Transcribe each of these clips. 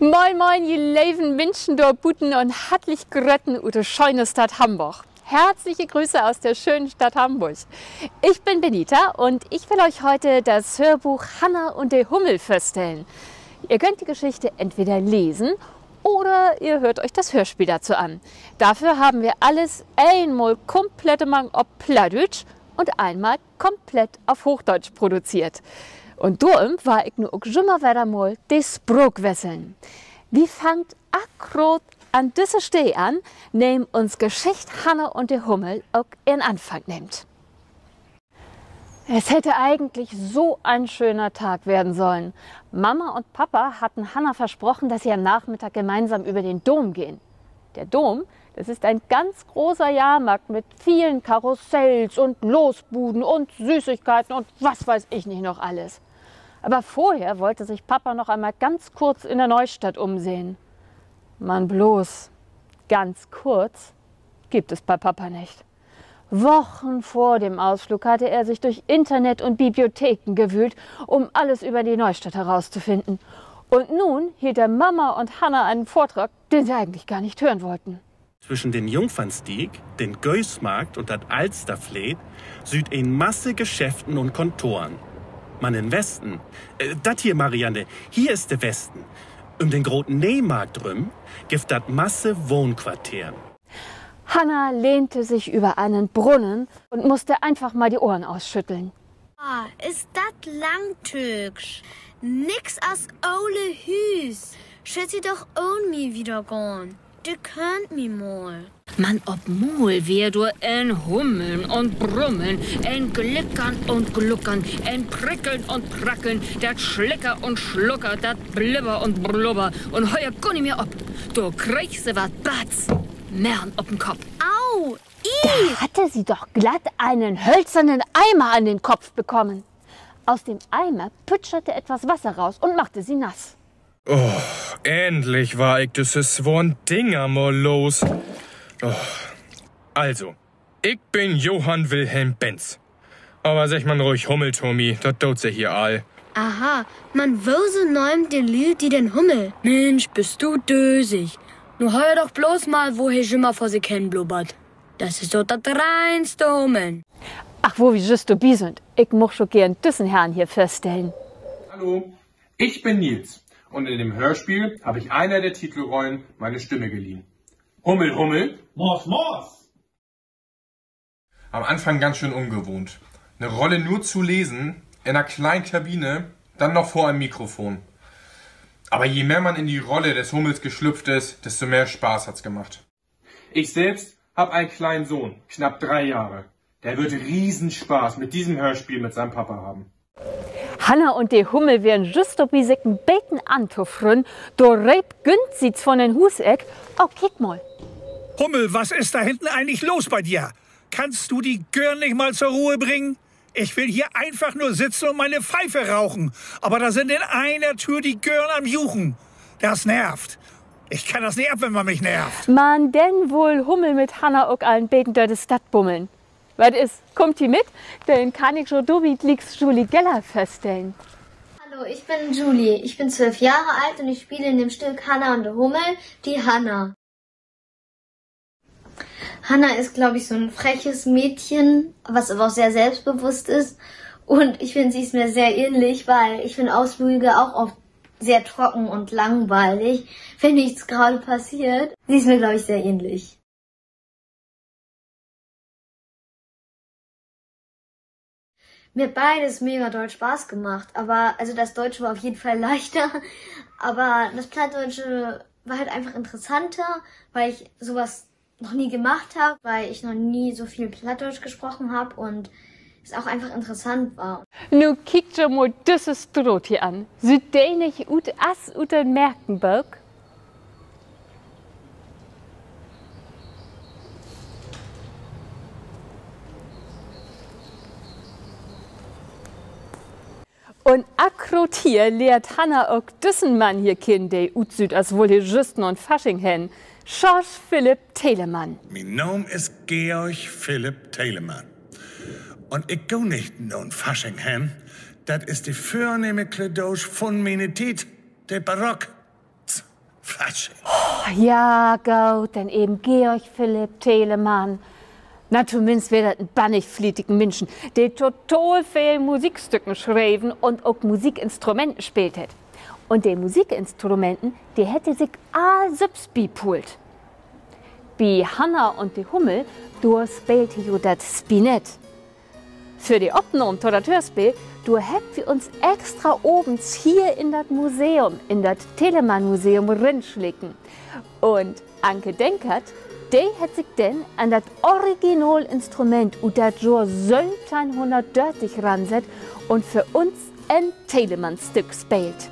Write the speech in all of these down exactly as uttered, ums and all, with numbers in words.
Moin, moin, ji leven Minschen dor buten un hartlich Gröten ut de schöne Stadt Hamborg. Herzliche Grüße aus der schönen Stadt Hamburg. Ich bin Benita und ich will euch heute das Hörbuch Hanna und de Hummel vorstellen. Ihr könnt die Geschichte entweder lesen oder ihr hört euch das Hörspiel dazu an. Dafür haben wir alles einmal komplett mang op Plattdüütsch und einmal komplett op Hochdeutsch produziert. Un dorüm warr ik nu ok jümmer wedder mal de Spraak wesseln. Wi fangt akkraat an düsse Steed an, neem uns Geschicht Hanna un de Hummel ok ehren Anfang nehmt. Es hätte eigentlich so ein schöner Tag werden sollen. Mama und Papa hatten Hanna versprochen, dass sie am Nachmittag gemeinsam über den Dom gehen. Der Dom, das ist ein ganz großer Jahrmarkt mit vielen Karussells und Losbuden und Süßigkeiten und was weiß ich nicht noch alles. Aber vorher wollte sich Papa noch einmal ganz kurz in der Neustadt umsehen. Man bloß ganz kurz gibt es bei Papa nicht. Wochen vor dem Ausflug hatte er sich durch Internet und Bibliotheken gewühlt, um alles über die Neustadt herauszufinden. Und nun hielt er Mama und Hanna einen Vortrag, den sie eigentlich gar nicht hören wollten. Twischen den Jungfernstieg, den Göösmarkt un dat Alsterfleet süht en Masse Geschäften un Kontoren. Man in Westen, äh, dat hier, Marianne, hier is de Westen. Üm den groten Neemarkt rüm gifft dat Masse Wohnquarteren. Hanna lehnte sich über einen Brunnen und musste einfach mal die Ohren ausschütteln. Ah, is dat langtööksch. Nix as ole Hüüs. Schüllt se doch ahn mi wiedergahn. De köönt mi mal. Man op mal weer dor en Hummeln un Brummeln, en Glickern un Gluckern, en Prickeln un Prackeln, dat Slicker un Slucker, dat Blibber un Blubber, un höör gor nich mehr op. Dor kreeg se wat Batz, merrn op den Kopp. Au! Da hatte sie doch glatt einen hölzernen Eimer an den Kopf bekommen. Aus dem Eimer pütscherte etwas Wasser raus und machte sie nass. Oh, endlich warr ik düsse sworen Dinger mal los. Oh. Also, ik bün Johann Wilhelm Benz. Aver seggt man ruhig Hummel to mi, dat doot se hier all. Aha, man woso nöömt de Lüüd di denn Hummel? Minsch, büst du dösig. Nu höör doch blots mal, wo he jümmer vör sik hen blubbert. Dat is doch dat reinste Hummeln. Ach, wo wi jüst dorbi sünd. Ik much jo geern düssen Herrn hier vörstellen. Hallo, ich bin Nils und in dem Hörspiel habe ich einer der Titelrollen meine Stimme geliehen. Hummel, Hummel. Mors, Mors. Am Anfang ganz schön ungewohnt. Eine Rolle nur zu lesen, in einer kleinen Kabine, dann noch vor einem Mikrofon. Aber je mehr man in die Rolle des Hummels geschlüpft ist, desto mehr Spaß hat's gemacht. Ich selbst hab einen kleinen Sohn, knapp drei Jahre. Der wird Riesenspaß mit diesem Hörspiel mit seinem Papa haben. Hanna un de Hummel weren jüst dorbi, sik en beten antofrünnen, dor reep güntsiets von den Huuseck: Oh, kiek mal. Hummel, was ist da hinten eigentlich los bei dir? Kannst du die Gören nicht mal zur Ruhe bringen? Ich will hier einfach nur sitzen und meine Pfeife rauchen, aber da sind in einer Tür die Gören am Juchen. Das nervt. Ich kann das nicht ab, wenn man mich nervt. Man denn wull Hummel mit Hanna ok al en beten dör de Stadt bummeln. Wat is, kummt ji mit? Denn kann ik jo dorbi glieks Julie Geller vörstellen. Hallo, ich bin Julie. Ich bin zwölf Jahre alt und ich spiele in dem Stück Hanna und der Hummel die Hanna. Hanna ist, glaub ich, so ein freches Mädchen, was aber auch sehr selbstbewusst ist. Und ich finde, sie ist mir sehr ähnlich, weil ich finde Ausflüge auch oft sehr trocken und langweilig, wenn nichts gerade passiert. Sie ist mir, glaub ich, sehr ähnlich. Mir hat beides mega doll Spaß gemacht, aber, also das Deutsche war auf jeden Fall leichter, aber das Plattdeutsche war halt einfach interessanter, weil ich sowas noch nie gemacht habe, weil ich noch nie so viel Plattdeutsch gesprochen habe und es auch einfach interessant war. Nu kiekt jo mal düsse Straat hier an. Süht de nich ut as ut en Märkenbook? Un akkraat hier lehrt Hanna ok düssen Mann hier kennen, de utsüht, as wull he jüst na'n Fasching hen. Georg Philipp Telemann. Mien Naam is Georg Philipp Telemann. Un ik gah nich na'n Fasching hen. Dat is de vörnehme Kledaasch vun miene Tiet, de Barock. Fasching. Ja, goot, denn even Georg Philipp Telemann. Na, tominnst weer dat en bannig flietigen Minschen, de total veel Musikstücken schreven un ok Musikinstrumenten speelt hett. Un de Musikinstrumenten, de hett he sik all sülvst bipuult. Bi Hanna un de Hummel, dor speelt he jo dat Spinett. För de Opnahmen to dat Höörspeel, dor hebbt wi uns extra avends hier in dat Museum, in dat Telemann-Museum rinsleken. Un Anke Denkert, de hett sik denn an dat Originalinstrument ut dat Johr söventeihnhunnertdörtig ransett un för uns en Telemann-Stück speelt.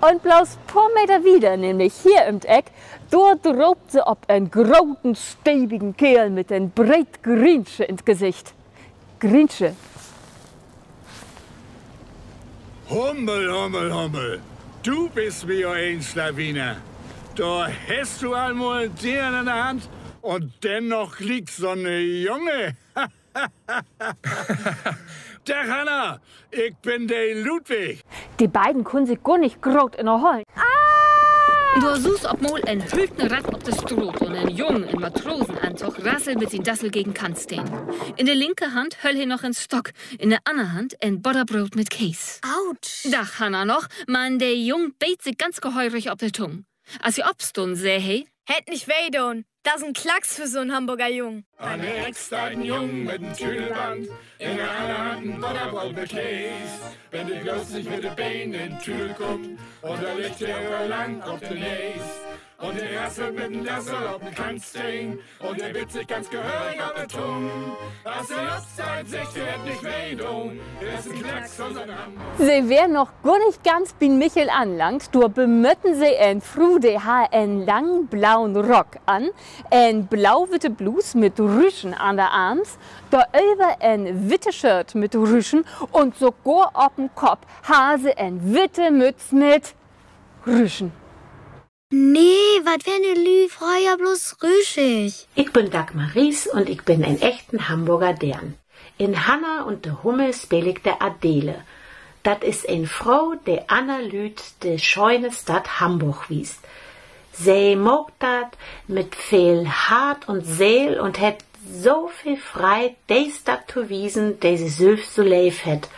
Un bloots poor Meter wieder, nämlich hier üm't Eck, dor draapt se op en groten, stevigen Keerl mit en breet Griensche in't Gesicht. Griensche. Hummel, Hummel, Hummel. Du büst mi jo en Slawiner. Dor hest du al mal en Deern in de Hand un denn noch gliek so'n Junge. Dag, Hanna. Ik bün de Ludwig. De beiden kunnen sik gor nich groot ünnerhollen. Dor suus op mal en hülten Ratt op de Straat un en Jung in Matrosenantog rassel mit sien Dassel gegen Kantsteen. In de linke Hand höll he noch en Stock, in de anner Hand en Bodderbroot mit Kees. Dag, Hanna noch, man de Jung beet sik ganz gehörig op de Tung. As he opstunn, sä he: Hett nich weh doon. Dat is en Klacks för so'n Hamborger Jung. An de Eck steiht en Jung mit en Tüdelband, in de anner Hand en Bodderbroot mit Kees. Wenn de bloots nich mit de Been in't Tüdel kummt, un dor liggt he lang op de Nees. Un he rasselt mit en Dassel op en Kantsteen un he bitt sik ganz gehörig op de Tung. As he opsteiht, seggt he: Hett nich weh doon. Dat is en Klacks för so'n Hamborger. Se weren noch gor nich ganz bi'n Michel anlangt, dor bemötten se en Fru, de harr en langen blauen Rock an, en blau-witte Bluus mit Rüschen an de Arms, doröver en witte Shirt mit Rüschen un sogor op'n Kopp harr se en witte Mütz mit Rüschen. Nee, wat weren de Lüüd fröher bloots rüschig. Ik bün Dagmar Ries un ik bün en echten Hamborger Deern. In Hanna un de Hummel speel ik de Adele. Dat is en Fro, de anner Lüüd de schöne Stadt Hamborg wiest. Se maakt dat mit veel Hart un Seel un hett so veel Freid, de Stadt to wiesen, de se sülvst so leev hett.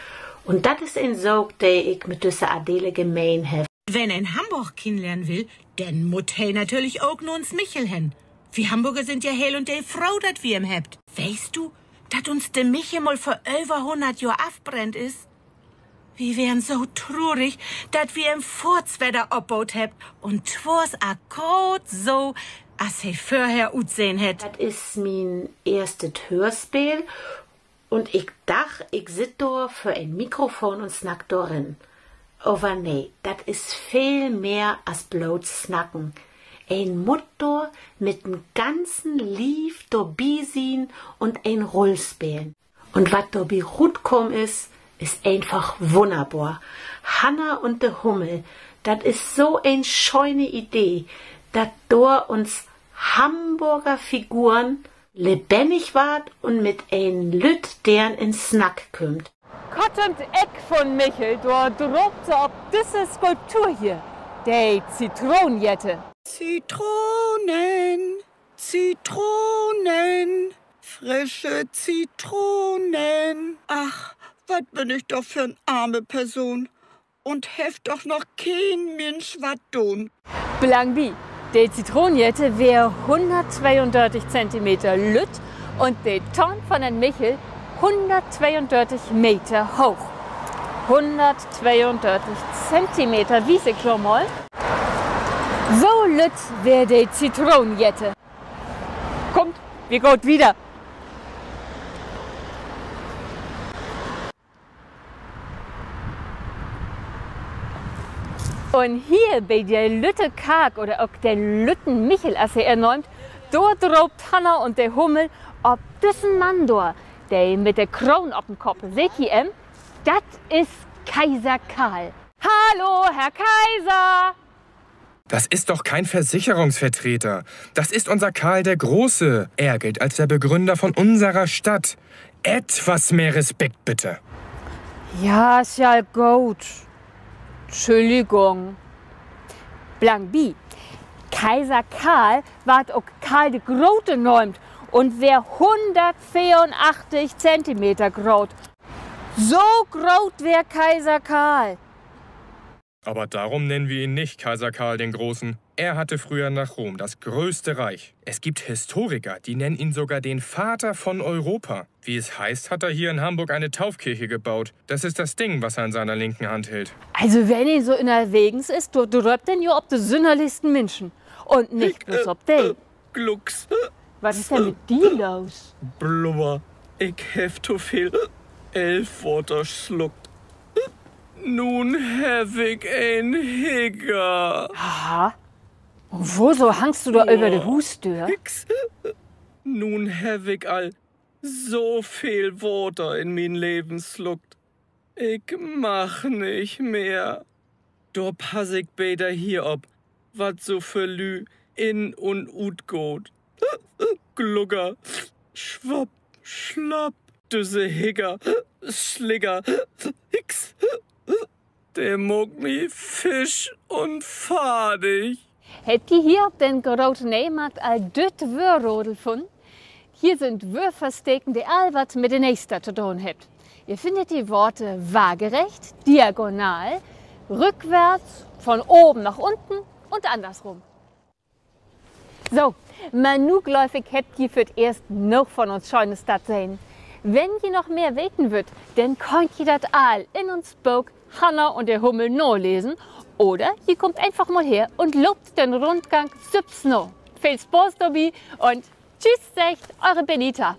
Un dat is en Saak, de ik mit düsse Adele gemeen heff. Wenn een Hamborg kennenlehren will, denn mutt he natürlich ok na uns Michel hen. Wi Hamborger sünd ja heel un deel froh, dat wi em hebbt. Weetst du, dat uns de Michel mal vör över hunnert Johr afbrennt is? Wi weren so trurig, dat wi em foorts wedder opboot hebbt, un twoors akkraat so, as he vörher utsehn hett. Dat is mien eerstet Höörspeel. Un ik dach, ik sitt dor vör en Mikrofon un snack dor rin. Aver nee, dat is veel mehr as bloots snacken. Een mutt dor mit den ganzen Lief dorbi sien un en Rull spelen. Un wat dorbi rutkamen is, is eenfach wunnerbor. Hanna un de Hummel, dat is so en schöne Idee, dat dor uns Hamborger Figuren lebennig warrt un mit en lütt Deern in Snack kümmt. Kort üm't Eck vun Michel, dor draapt se op düsse Skulptur hier, de Zitroonjette. Zitronen, Zitronen, frische Zitronen. Ach, wat bün ik doch för 'n arme Person un heff doch noch keen Minsch wat doon. Blangbi, de Zitroonjette weer hunnerttweeundörtig Zentimeter lütt un de Toorn vun den Michel hunnerttweeundörtig Meter hooch. Hunnerttweeundörtig Zentimeter, wies ik jo mal. So lütt weer de Zitroonjette. Kummt, wi gaht wieder. Un hier bi de lütte Kark oder ok den lütten Michel, as he ehr nöömt, Dor draapt Hanna un de Hummel op düssen Mann dor, de mit de Kroon op'n Kopp. Seht ji em? Dat is Kaiser Karl. Hallo, Herr Kaiser! Das ist doch kein Versicherungsvertreter. Das ist unser Karl der Große. Er gilt als der Begründer von unserer Stadt. Etwas mehr Respekt, bitte. Ja, is ja goot. Tschülligung. Blangbi, Kaiser Karl warrt ok Karl de Grote nöömt un weer hunnertveerunachtzig Zentimeter groot. So groot weer Kaiser Karl. Aber darum nennen wir ihn nicht Kaiser Karl den Großen. Er hatte früher nach Rom das größte Reich. Es gibt Historiker, die nennen ihn sogar den Vater von Europa. Wie es heißt, hat er hier in Hamburg eine Taufkirche gebaut. Das ist das Ding, was er in seiner linken Hand hält. Also, wenn een so ünnerwegens is, dor dröppt een jo op de sünnerlichsten Minschen. Un nich blots op de. Glucks. Wat is denn mit di los? Blubber. Ik heff to veel Elfwater sluckt. Nu heff ik en Higger. Aha. Un woso hangst du dor över de Huusdöör? Nu heff ik al so veel Water in mien Leven sluckt. Ik mag nich mehr. Dor pass ik beter hier op, wat so för Lüüd in un utgaht. Glucker, schwapp, schlapp, düsse Higger, Slicker, Hicks, de maakt mi fisch un fardig. Hebbt ji hier op den Groten Neemarkt al düt Wöörrodel funnen? Hier sünd Wöör versteken, de all wat mit de Neestadt to doon hebbt. Ji finnt de Woort waagerecht, diagonal, rückwärts, von oben nach unten und andersrum. So, man nu glööv ik, hebbt ji för't Eerst noog von uns schöne Stadt sehn. Wenn ji noch mehr weten wüllt, denn köönt ji dat all in uns Book Hanna un de Hummel nalesen. Oder ji kaamt eenfach mal her un loopt den Rundgang sülvst na. Veel Spaaß dorbi un tschüss, seggt eure Benita.